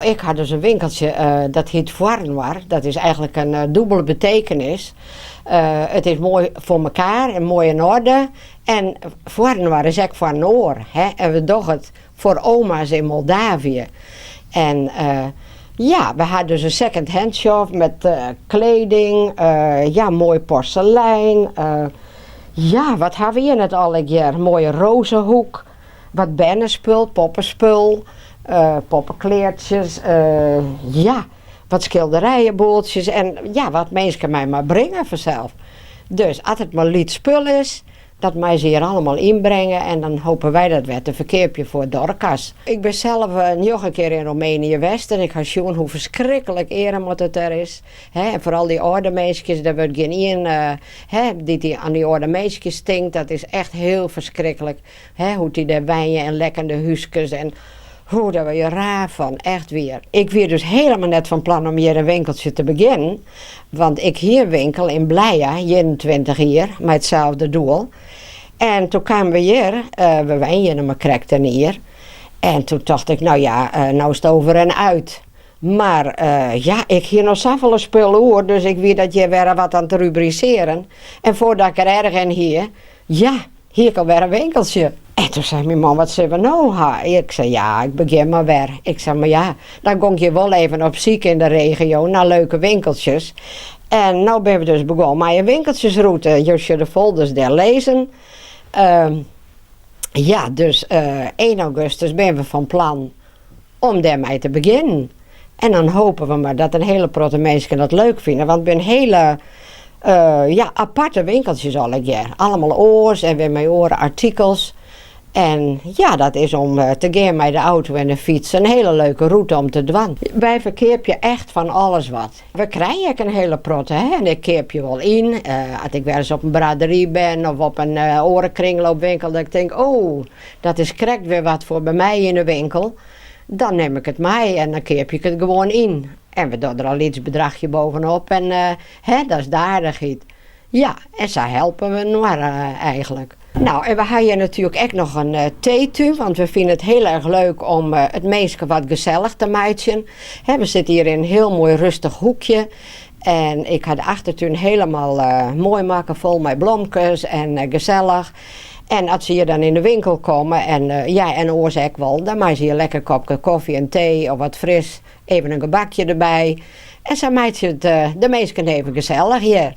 Ik ha dus in winkeltsje, dat hjit Foarinoar. Dat is eigenlik in dûbele betekenis. It is moai foar mekaar en moai yn oarder. En foarinoar is ek foar in oar. Hè? En we dogge it foar oma's yn Moldavië. En ja, we ha dus in second hand shop met kleding, ja, moai porselein. Ja, wat ha we hjir net allegear? Moaie rozehoek, wat bernespul, poppespul, poppekleartsjes, ja, wat skilderijenboeltsjes en ja, wat minsken my mar bringe fansels. Dus as it mar lyts spul is, Dat meie se hjir allemal ynbringe en dan hope wy dat wer te ferkeapjen foar Dorcas. Ik bin sels njoggen kear yn Roemenië west en ik ha sjoen hoe ferskriklik earm oft it dêr is. En foaral dy âlde minskjes, der wurdt gjin ien dy't oan dy âlde minskjes tinkt. Dat is echt hiel ferskriklik, hoe't dy dêr wenje en lekkende húskes en Hoe, dêr wurd je raar fan, echt wier. Ik wie dus helemaal net fan plan om hjir in winkeltsje te begjinnen, want ik hie in winkel yn Blije, 21 jier, mei itselde doel. En toen kamen we hjir, we wenje hjir noch mar krekt in jier, en toen tocht ik, nou ja, nou is it over en uit. Mar ja, ik hie noch safolle spul oer, dus ik wie dat hjir wer wat aan it rubrisearjen. En foardat ik der erch yn hie, ja, hie ik alwer in winkeltsje. En toen sei myn man, wat sille we no ha? Ik sei, ja, ik begjin mar wer. Ik sei, mar ja, dan gong ik wol even op syk yn de regio nei leuke winkeltsjes. En no binne we dus begûn mei in winkeltsjesrûte. Jo sjogge de folders dêr lizzen. Ja, dus 1 augustus binne we fan plan om dêrmei te begjinnen. En dan hope we mar dat in hiele protte minsken dat leuk fine, want it binne hiele ja, aparte winkeltsjes allegear. Allemal oars en wer mei oare artikels. En ja, dat is om te gean mei de auto en de fyts in hiele leuke rûte om te dwaan. Wy ferkeapje echt fan alles wat. We krije ek in hiele protte hè, en ik keapje wol yn. As ik wer ris op in bradery bin of op in oare kringloopwinkel dat ik tink, oh, dat is krekt wer wat foar by my yn de winkel, dan nim ik it mei en dan keapje ik it gewoan yn. En we dogge der in lyts bedrachje bovenop en hè, dat is de aardichheid. Ja, en sa helpe we inoar eigenlik. Nou, en we ha hjir natuerlik ek noch in teetún, want we fine it hiel erch leuk om it minsken wat gesellich te meitsjen. We sitte hjir yn in hiel moai rêstich hoekje en ik ha de achtertún hielendal moai makke, fol mei blomkes en gesellich. En as se hjir dan yn de winkel komme en ja, en oars ek wol, dan meie se hjir lekker kopke kofje en tee of wat fris, even in gebakje derby. En sa meitsje it de minsken even gesellich hjir.